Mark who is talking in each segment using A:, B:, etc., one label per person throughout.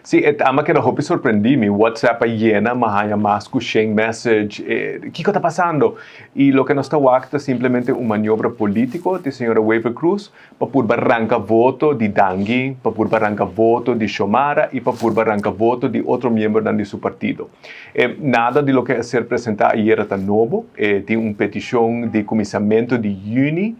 A: Si, ami a keda hopi sorprendí. Mi WhatsApp a yena, m'a haña mas ku 100 message. Kiko ta pasando? I loke nos ta wak ta simplemente un maniobra polítiko di señora Wever Croes pa purba ranka voto di Dangui, pa purba ranka voto di Xiomara i pa purba ranka voto di otro miembronan di su partido. Nada di loke a ser presentá ayera ta nobo. Tin un petishon di kuminsamentu di yüni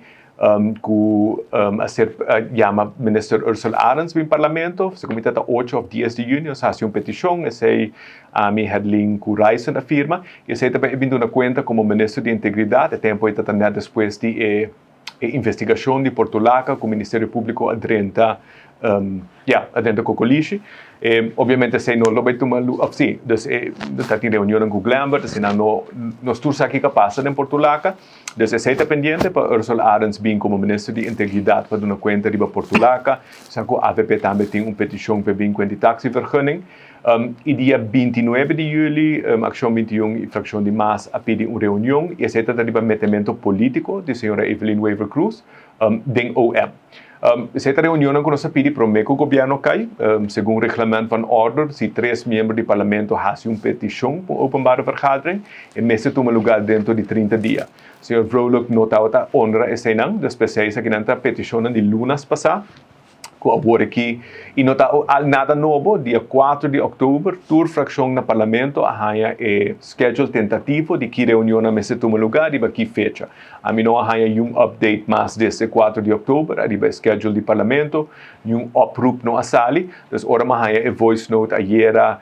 A: ku a ser yama Minister Ursell Arends bin Parlamento, segun mi ta ta 8 òf 10 di yüni, nos a hasi un petishon, esei ami, Hedlin ku Ryson a firma, i esei ta bin duna kuenta komo Minister di Integridat. E tempu ei ta ta nèt despues di e investigashon di Portulaca ku Ministerio Públiko a drenta, ya, a drenta Kokolishi. Obviamente esei no lo bai tuma lu, òf si, dus e ta tin reunionnan ku Glenbert, asina no nos tur sa kiko a pasa den Portulaca. Dus esei ta pendiente pa Ursell Arends bin komo Minister di Integridat pa duna kuenta riba Portulaca. Sa ku avp tambe tin un petishon pa e bin kuenta di taxivergunning. I dia 29 di yüli Akshon 21 i frakshon di mas a pidi un reunion i esei ta riba metemento polítiko di señora Evelyn Wever-Croes den OM. Esei ta reunionnan ku nos a pidi promé ku gobièrnu kai. Segun Reglement van Order, si tres miembro di parlamento hasi un petishon pa un openbare vergadering, e mester tuma lugá dentro di 30 dia. Señor Vrolijk no tabata honra eseinan, dus p'esei esakinan ta petishonnan di lunas pasá ku awor aki i no ta nada nobo. Dia 4 di òktober tur frakshon na parlamento a haña e schedule tentativo di ki reunionnan mester tuma lugá riba ki fecha. Ami no a haña niun update mas desde 4 di òktober ariba e schedule di parlamento, niun oproep no a sali. Dus ora mi a haña e voice note ayera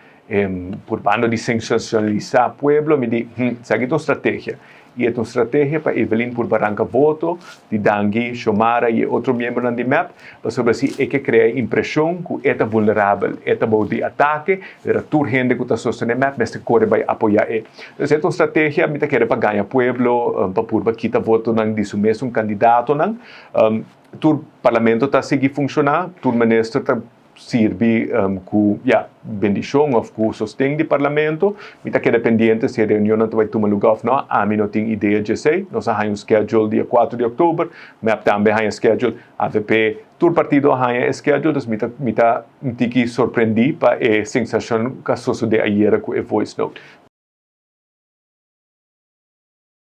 A: purbando di sensacionalisá pueblo, mi di, Esaki ta un strategia. I e ta un strategia pa Evelyn purba ranka voto di Dangui, Xiomara i e otro miembronan di mep, pasobra si e ke krea e impreshon ku e ta vulnerabel, e ta bou di atake, pero tur hende ku ta sostené mep mester kore bai apoyá e. Entonces e ta un strategia, mi ta kere, pa gaña pueblo, pa purba kita votonan di su mesun kandidatonan. Tur parlamento ta sigui funshoná, tur minister ta sirbi ku, ya, bendishon òf ku sosten di parlamento. Mi ta keda pendiente si e reunionnan ta bai tuma lugá òf no. Ami no tin idea dje esei. Nos a haña un schedule dia 4 di òktober, mep tambe a haña schedule, avp, tur partido a haña e schedule, dus mi ta un tiki sorprendí pa e sensashon ku a sosodé ayera ku e voice note.